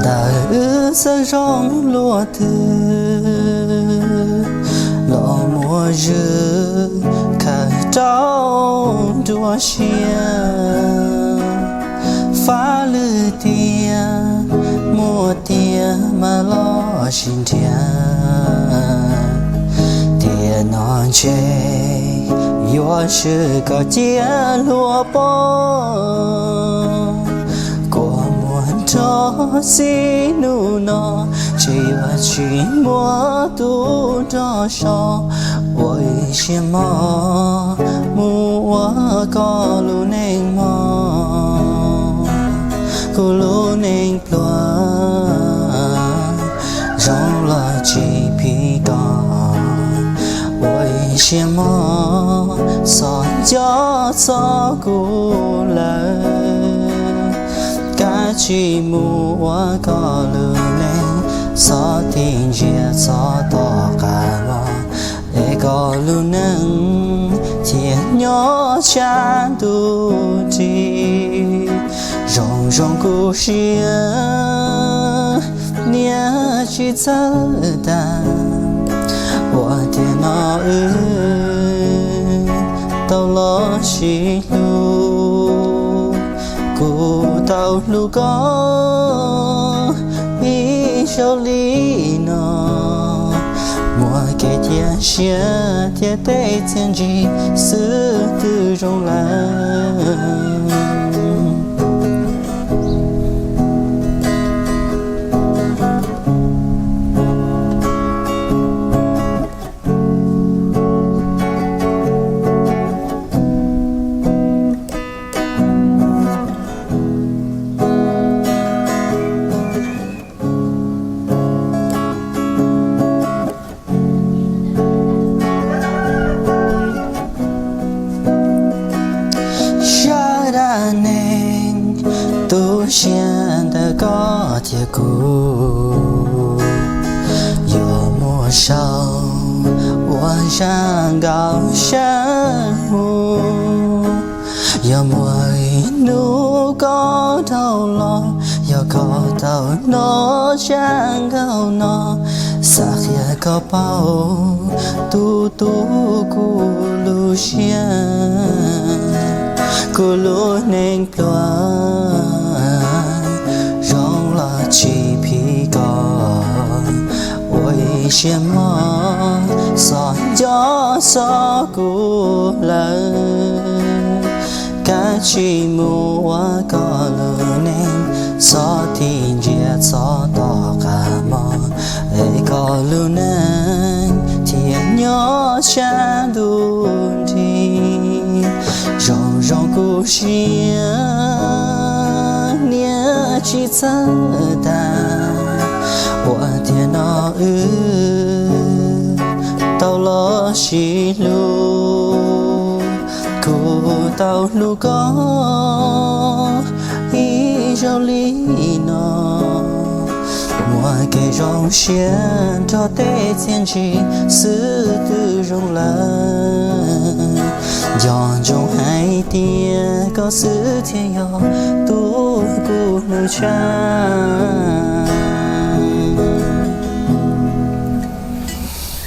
Tawm wb txawj zoo luaj twg los muaj zwm khaws rau nruab siab. Fab lwm tiag muaj tiag mas los sis nrhiav, tiam no ntshe yuav swm kom cia luag poob. Kua muag nrog txij hnub no, ntshe yuav tsis muaj tub nrog so. Ua ib siab mog mus ua koj lub neej mog, kuv lub neej pluag zoo los tsis phim koj. Ua ib siab mog, txhob nco txog kuv lawm, kav tsij mus ua koj lub neej, txhob tig ntsia txhob tom qab los, es koj lub neej thiaj nyob tshav ntuj nrig. Zoo zoo kuv siab niam tsis txawj tag, ua tiam no wb tau los sib hlub. Kuv tau hlub koj ib zaug li no, muaj kev cia siab thiab tej txiaj ntsig xwb twb zoo lawm. Sawv daws neeg tu siab ntawm koj thiab kuv, yuav muaj saum ua zaj nkauj sab mus. Yog muaj ib hnub koj dhau los, yog koj tau hnov zaj nkauj no, xav qhia koj paub tus tu kuv lub siab. Kuv lub neej pluag zoo los tsis phim koj, ua ib siab mog txhob nco txog kuv lawm, kav tsij mus ua koj lub neej, txhob tig ntsia txhob tom qab mog, es koj lub neej thiaj nyob tshav ntuj nrig. Zoo zoo kuv siab niam tsis txawj tag, ua tiam no wb tau los sib hlub. Kuv tau hlub koj ib zaug li no, muaj kev zoo siab nrog tej txiaj ntsig xwb twb zoo lawm. Nco ntsoov hais tias koj xwb thiaj yog tus kuv hlub tshaj.